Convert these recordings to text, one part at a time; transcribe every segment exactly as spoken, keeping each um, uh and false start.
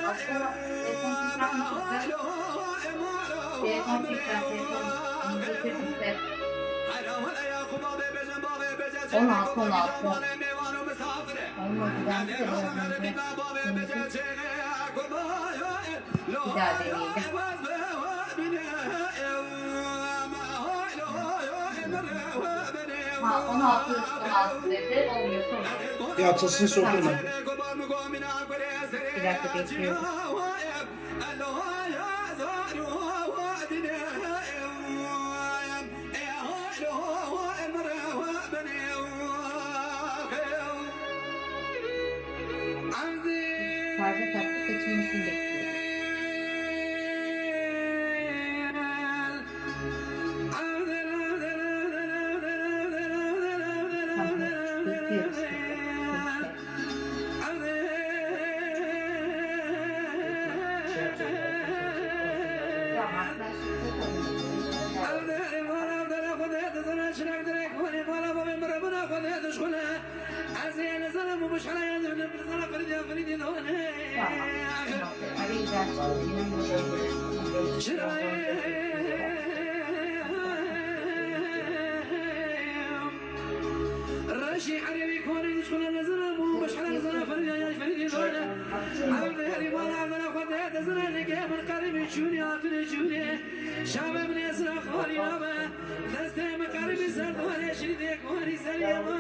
Aslında telefon tekrar, telefon tekrar, telefon tekrar. On altı, on altı. Olmadı, ben de bir daha deneyelim. Ha, on altı, on altı dedi, olmuyor, tamam. Ya, açılsın, sordum ben. Bir dakika bekliyorum. Fazla tatlı kaçırmasını bekliyorum. Fazla bekliyoruz. Reşî Erebî Korî dişkuna nezana bû, beşhera zana ferî ya, ya ferî dî zana. Ereb de herî bala, Ereb de xwe de, de zana nege, min qerîbî çûnî, hatûnê çûnî. Şabe min ê zira xwarî nabe, destê min qerîbî ser dwarê, şirî dê xwarî serî ma.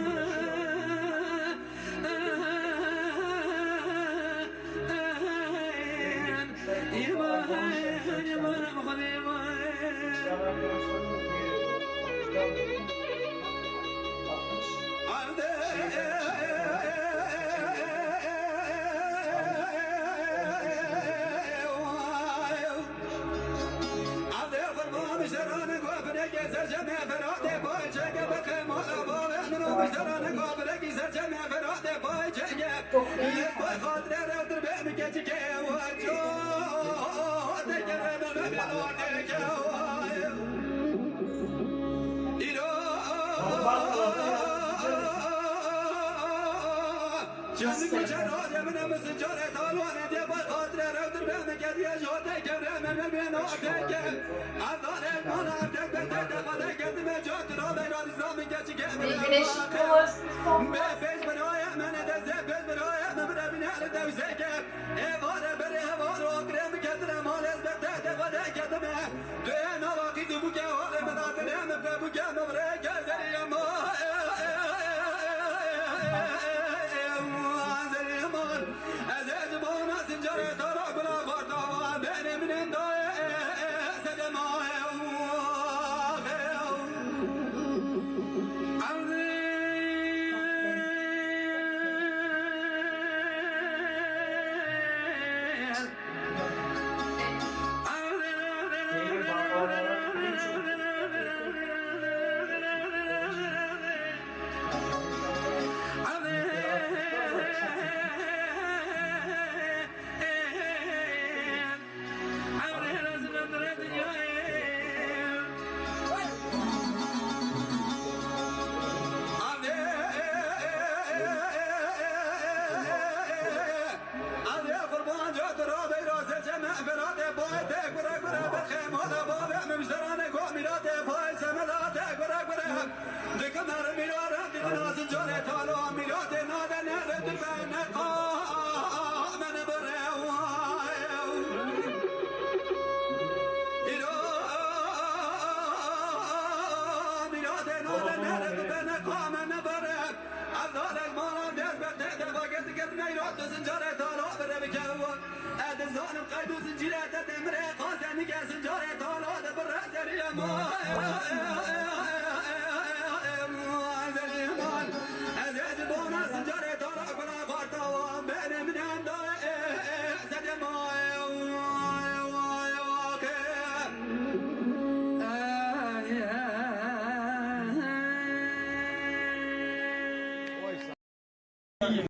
Güneşin kafası. Adê qurban, cotira beyra serçe mehfira de boy de gure gure, berxê mala bavê min, ji derane go mîra de pay semela de gure gure. Dikin her mîra re didin asin carê tala, mîra de nade ne re tu be ne qa me ne bere. Îro mîra de nade ne re tu be ne qa me ne bere. Ev dal ez mala dest be te de vaget diket meyra tu zincare tala bire bikewa. Ez dizanim qeyd û zincîrê te demire, qase nike sincarê tala de bire zerî ma. Zerî ma. Ez ê ji bona sincarê tala gula xwartawa, benê min em da, sedê ma.